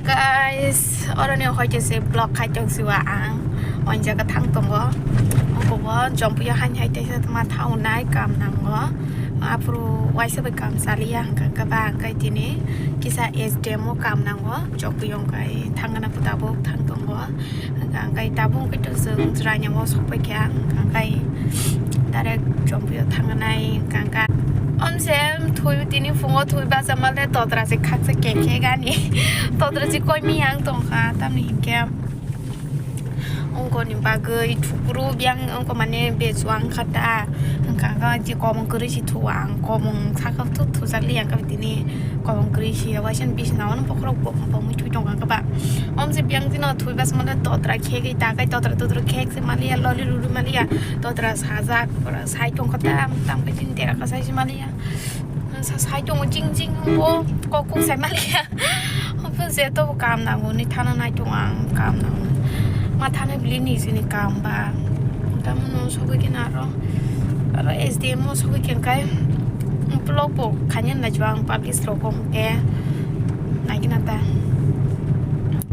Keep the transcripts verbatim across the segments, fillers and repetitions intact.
Guys, oroni hoite se vlog khai tong siwa ang. Oin jaga thang tongo. Oko bo jompuyo hain hai teisa ma thaunai kam nango. Aphuru waisa bai kam chaliya hwnkha hwnkha ba hwnkhe tini kisa S D M o kam nango. Jompuyo hwnkhe thangna tabuk thang tongo. Hwnkha hwnkhe tabuk hwnkhe to chwng chwraino o sokpai kha. Hwnkha hwnkhe direct jompuyo thangnai hwnkha hwnkha. Omse thwi tini phungo thwi basa male totra se khaksa kekhe gani. Totra se koi mi ang tongkha tamni hinkhe. Ongkoni bagwi thukru biyang ongko mane bechuang khata. Hwnkha hwnkha je komon kwrwi si thu ang komon saka thu thujak li ang kha tini komon kwrwi si waisa bisna ono bokhorok bo bo mui thwi tongkha kha ba. Omse biyang jino thwi bas male totra khegwi takai totra totra khek se maliya loli luli maliya totra sajak pura sai tongkha tam tam khe chini tera kha sai se maliya. Sa sai tongo jing jing bo kok kok sai maliya. Obo je to kam nango ni thana nai tongo ang kam nango. Ma thana bili ni sini kam ba. Tamo no sogwi kena aro aro S D M o sogwi kena kai vlog bo khaina nai jua ang publish rok hwnkhe nai kena ta.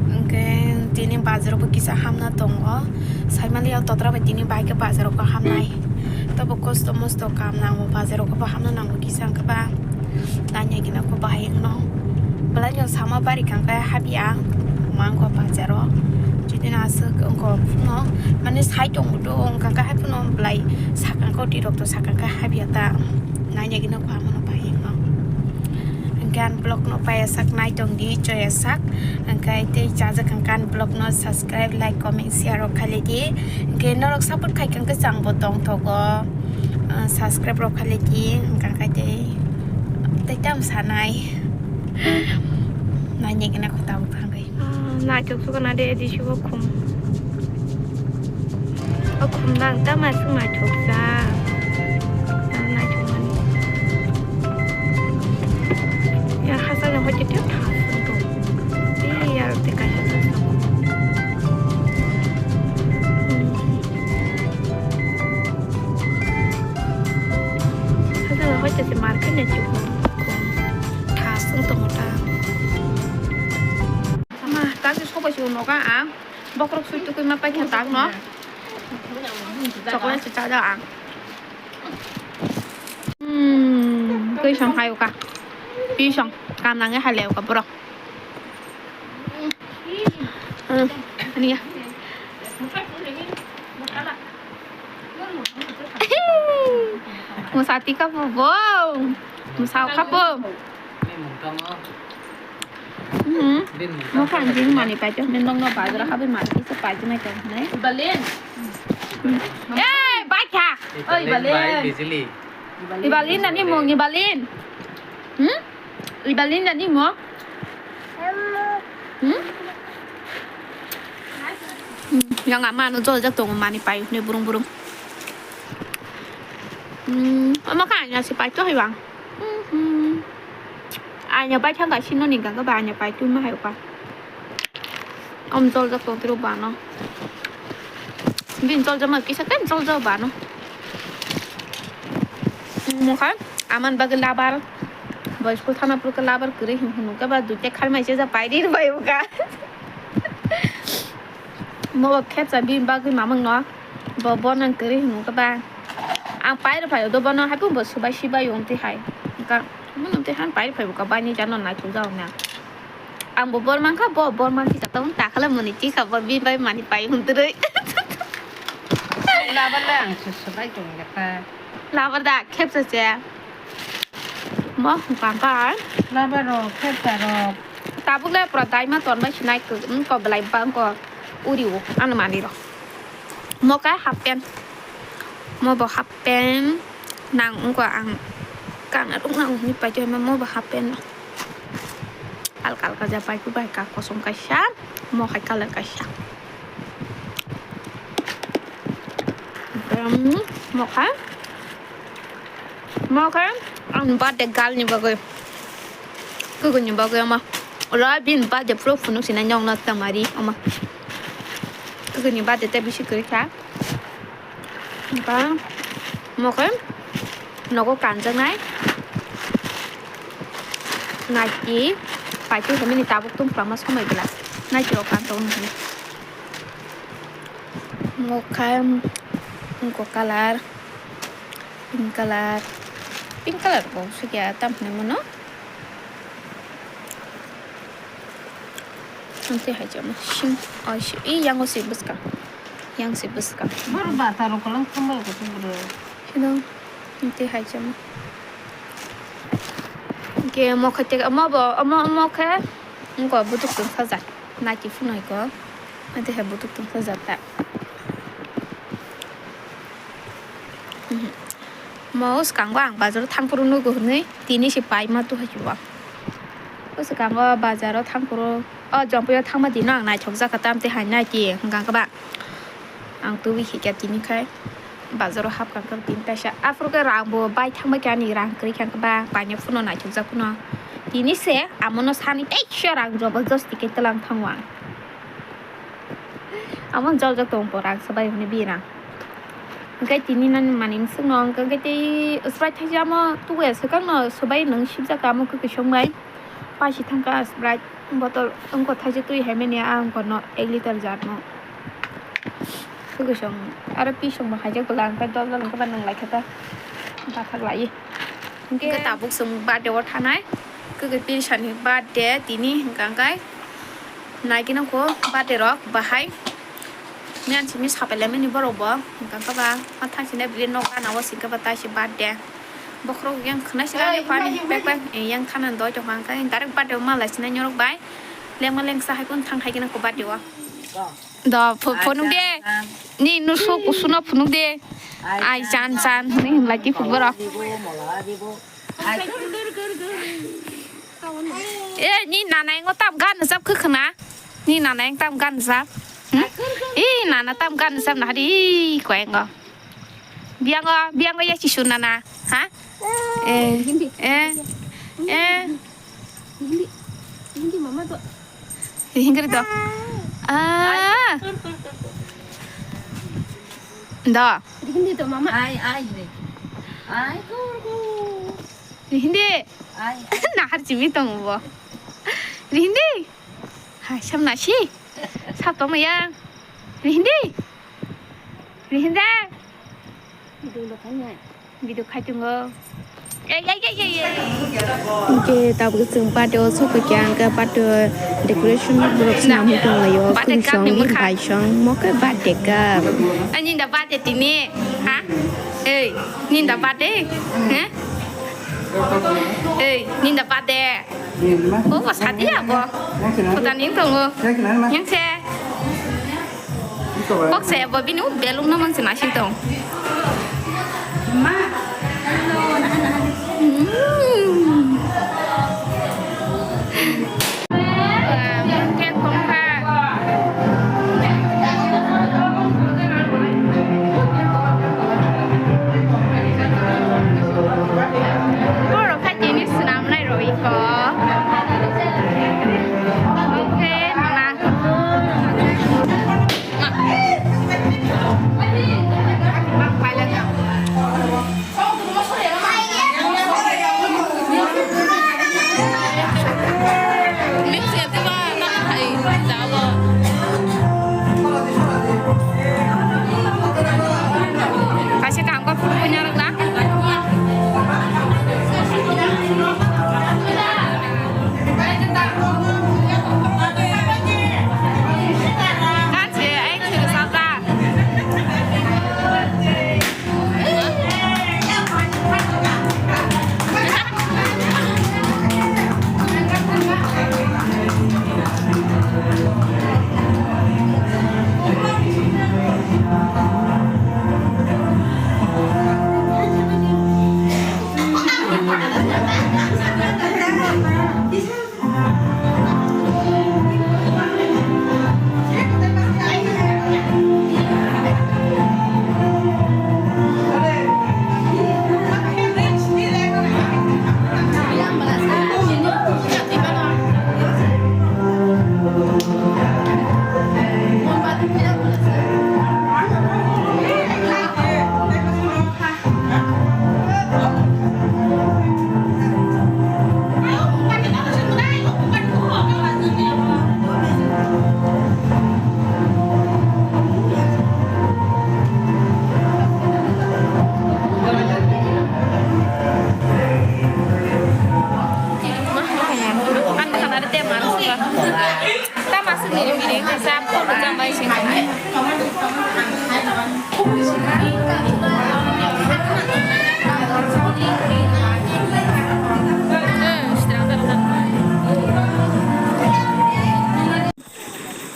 Hwnkhe tini bazar bo kisa hamna tongo. Sai maliya totra bai tini bai khe bazar rok hamnai. Tabo kosto mosto kam nango, bazar rok bo hamna nango kisa hwnkhe ba. Nanya gina ko bahai wngno. Belai no sama bari kang khe habia mangko bazar o. Jodi na aswk wngko phano mane sai tong do wngkha khe hai phano belai sakang ko tirok to sakang khe habia ta. Nanya gina ko hamano bahai wngno. Gan vlog no paya sak nai tong di choya sak. Hwnkhe tei chajak hwnkhe ani vlog no subscribe, like, comment, share rok khailai di. Hwnkhe norok support khai khe hwnkhe chang bo tongthogo. Ah, subscribe rok khailai di. Hwnkhe tei, tei tam sanai. Nai nai gana kho tabuk thangwi. Ah, naithok suka na de di suka khum. O khum nang ta ma sung naithok sa. Nang naithok mani. Ya, hasa na hoite te tha sung to. Te ya te ka sa sung. Hasa na hoite se market na chuko. Tha sung to mota. Ma, ta se sobai se noga ang. Bokrok sui tukui ma paikha tak no. Chocolate se chaja ang. Hmm, twi song hai uka. Twi song kam nange hai le uka borok. Hmm, ani ya. Musa tika po bo. Musa uka po. Mhm. Mo khan jing mani pai to, nokno bazar habai mani kisa pai to nai to, nai. Ibalin. Eh, bai kha. Oi, Ibalin. Ibalin. Ibalin nani mung, Ibalin. Hmm? Ibalin nani mo? Hmm? Hmm. Yang ama no jol jak tongo mani pai ne burung burung. Hmm, omo kha anya si pai to hai bang. Mhm. Anya bai thang ka sino ni ganga ba anya pai twi ma hai uka. Om jol jak tong tiro bano. Bin jol jak ma kisa kan jol jak bano. Mo kha aman bagwi labar. Boy school thana pur ka labar kwrwi hin hin ka ba dui te khar mai se ja pai ri bai uka. Mo khepsa bin bagwi mamang no. Bo, bo nang kwrwi hwnwi khe ba. Ang pai rw phai do bono, hai phano bo swbai sibai wng twi hai. Ka, bono twi han pai rw phai bo ka bai ni jano naithok jao na. Ang bo bor man kha, bo bor man kha, tong ta khala muni ti kha, bo bi bai mani pai hwn twrwi. Labar le ang swbai tong ya kha. Labar da khepsa se. Mo hwnkha kha. Labar rok, khepsa rok. Tabuk le pura daima ton bai sinai kwk, wng ko belai bang ko uri o, ano mani rok. Mo khe half pant. Mo bo half pant nang wngkha ang kana rwngna hwnwi paithaima mo bo half pant no. Alka alka ja pai ku bai ka kosom kaisa, mo hai colour kaisa. Em, mo kha, mo kha ang birthday girl ni bagwi. Kuguni bagwi ama. Ula bin ba de pro phunuk sina nyong na tamari ama. Kuguni ba de te bisi kuri kha. Ba mo khe nogo kanjak nai. Naki. Paitwi hwnwi tabuk tong kwlangma somai bwla. Naitwi rok kantong hwnwi. Mokha, mokha colour, pink colour, pink colour bo sukya tam hwnwi mano. Amtwi hai jama sing, oi si, i yango si bwskang, yang si bwskang. Bor ba taro kolang thumbai ko tu bro. Sino, amtwi hai jama. Ke mokha te, omo bo, omo, omo khe, ngo butuk tong sajak. Naiti phunai ko. Ante hai butuk tong sajak ta. Mhm. Mo swkango ang bazaro thangphuru nugo hwnwi tini se paima tu hai chuba. O swkango bazaro thangphuru, o Jompuio thangma dino ang naithok jakha tamte hai naiti hwnkha khe ba. Ang tubui khikha tini khai bazaro hapkha khe tini kaisa. Aphuru khe rang bo bai thangbai khe ani rang kwrwi kha khe ba paina phunu naithok jak phunu. Tini se amono sani teisa rang jobo josti khe twlang thango ang. Amo joljak tong po rang swbai hwnwi birang. Hwnkhe tini nani manwi swkno hwnkhe tei Sprite thaisa amo tukuya swkangno swbai nwng sibjak amo kwkwi songbai. Paisi thangkha Sprite bottle wngkha thaisa twi hai manya a wngkha no ek liter jar no. Kwkwi song aro pisong bo haijak bwla hwnkhe dol dol hwnkhe ba nwng laikha ta bathak lai. Hwnkhe tabuk chwng birthday o thanai. Kwkwi Pirsani birthday tini hwnkha hwnkhe. Naikhe nangkho birthday rok bahai. Miyan simi sapai laimani borok bo. Hwnkha hwnkhe ba ma thang sini bini nok gana o singkhe ba taisi birthday. Bokhorok yang khwnai sini ani phani pek pek yang thana doi tongkha hwnkhe direct birthday o ma lai sinai norok bai. Lengma lengsa hai kun thang hai khe nangkho birthday o. Do pho-, phunuk de. Ni nusuk usuno phunuk de. Ai chan chan hwnwi hwnlai di phuk borok. E ni nana engo tam gan sap khwkhwna. Ni nana eng tam gan sap. Hmm? E nana tam gan sap na hari koyengo. Biango, biango ya chisu nana. Ha? Eh, eh, eh. Hindi, hindi mama to. Hindi to. Ah. Do. Hindi to mama. Ai, ai, hindi. Ai, go, go. Hindi. Ai, ai. Nahar chimi tong bo. Hindi. Hai, sam nasi. Sap tong ya. Hindi. Hindi. Hindi lo kan ya. Video khai tongo. Ei, ei, ei, ei, ei. Hwnkhe tabuk chwng birthday o sokphaikha, hwnkhe birthday decoration borok swnamwi tonglaio. Birthday cake ni mwkhang. Bai song, mo khe birthday cake. Ani da birthday tini, ha? Ei, ninda birthday? He? Ei, ninda birthday? Obo sadi abo. Kota ning tongo. Yang se. Kok se bo bini u belung no man se nasing tong. Hmm. Borok kha tini swnamnai rw iko. Oke, nana. Tama sini ni bini sa photo jambai sing.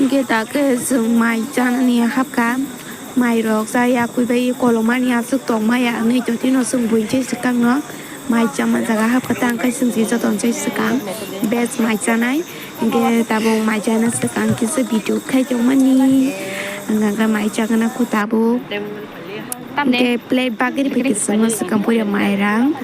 Hwnkhe da khe chwng mai chanani hapkha, mairok cha yakui bai kolomani aswk tongmaya hwnwi totino chwng buini swkangno mai chama jaga hapkha, tang khe chwng je jotono chai swkang veg mai chanai, hwnkhe tabuk mai chana swkang kisa video khai tongmani, hwnkhe mai chagana kho tabuk. Tamne. Hwnkhe plate bagri bai kisima swkang puila mairang.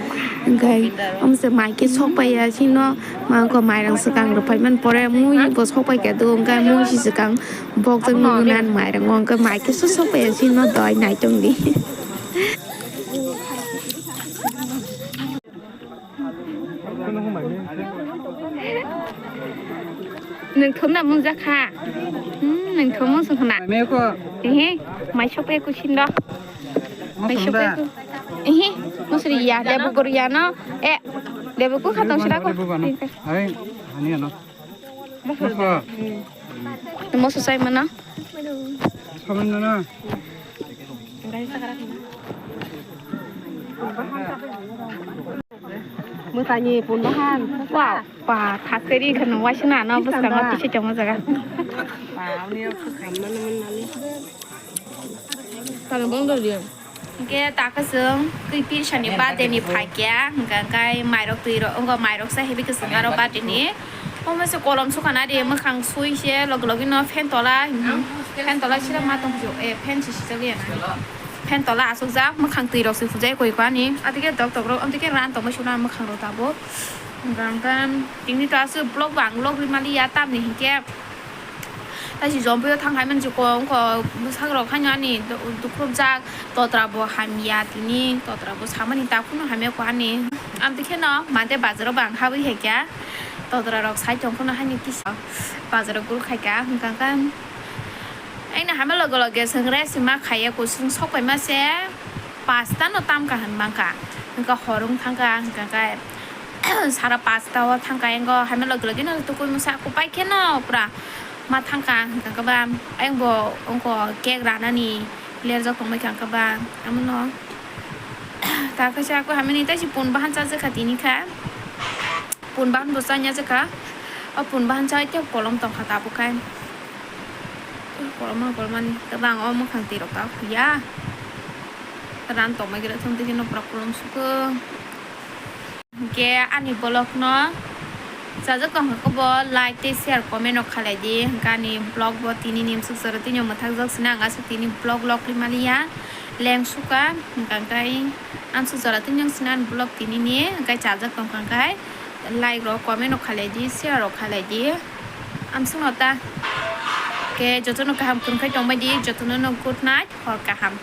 Hwnkhe omo se mai khe sok paiya chino, mangko mairang swkang rw phaimani pore mui bo sok paikha do, hwnkhe mui si swkang bokjak nugwi nan mairang o, hwnkhe mai khe sok sok paiya chino doi nai tongdi. Nwng thumna mungjakha. Hmm, nwng thum mung sung khna. Mai ko. Ehe, mai sokpe kusindo. Mai sokpe ku. Ehe, musri ya, lebu gor ya no. Eh, lebu ku khatong sira ko. Lebu ba no. Hai, ani ano. Moso. Moso sai mana? Saman mana? Mwsani pun bahan. Wow, pa, thaseri khano waisana no bwskango tisa chama jaga. Talo bang do dia. Hwnkhe takha chwng twi pirsani birthday ni phaikya, hwnkha khe mairok twi rok wngkha, mairok sa heavy kwchwng aro birthday ni. Omo se kolom sukha na di, mwkhang sui se log logino fan tola, fan tola sira ma tong phio, eh, fan se sijak ya na. Fan tola asukjak, mwkhang twi rok se hujai koi ko ani. Atike dok dok rok, amtike ran tongma suna mwkhang rok tabuk. Hwnkha khe tini to aswk vlog bang vlog ri mali ya tamni hinkhe. Taisi jompio thang hai mani ko wngkha bwsarok haino ani du-, dukhubjak, totra bo hamya tini, totra bo samani takhukno hamya ko ani. Amtwi kheno mante bazaro bo ang habwi hai kha, totra rok sai tong kheno haino kisa bazaro guru khai kha, hwnkha khe aino hamya loge loge chwng rest ma khaiya, kusung sok paima se pasta no tam kha hwn mankha, hwnkha hor wng thang kha, hwnkha khe sara pasta o thang kha, engo hamya loge loge no tukui masa kupai kheno pura. Ma thang kha, hwnkha khe ba, ayang bo wngkha cake ranani lerjak tongbai kha, hwnkha ba, amono ta kaisa ako hamini tei si pun bahan chajak kha tini kha, pun bahan bo chanya jak kha, o pun bahan chai tei kolom tong kha tabuk khai, kolom kolom mani kwbang o mwkhang twi rok ta khuya, ran tongmai gra thung twi no pura kolom sukha. Hwnkhe ani vlog no chajak tongkha khe bo like tei share comment rok khalai di. Hwnkhe ani vlog bo tini ni amsuk jora tini mwthakjak sina ang aswk tini vlog log ri maliya leng suka hwnkhe ang suk jora tini sina ani vlog tini ni hwnkhe chajak tongkha hwnkhe like rok comment rok khalai di, share rok khalai di. Amsuk no ta khe jotono kaham kwrwng khai tongbai di, jotono no good night, hor kaham.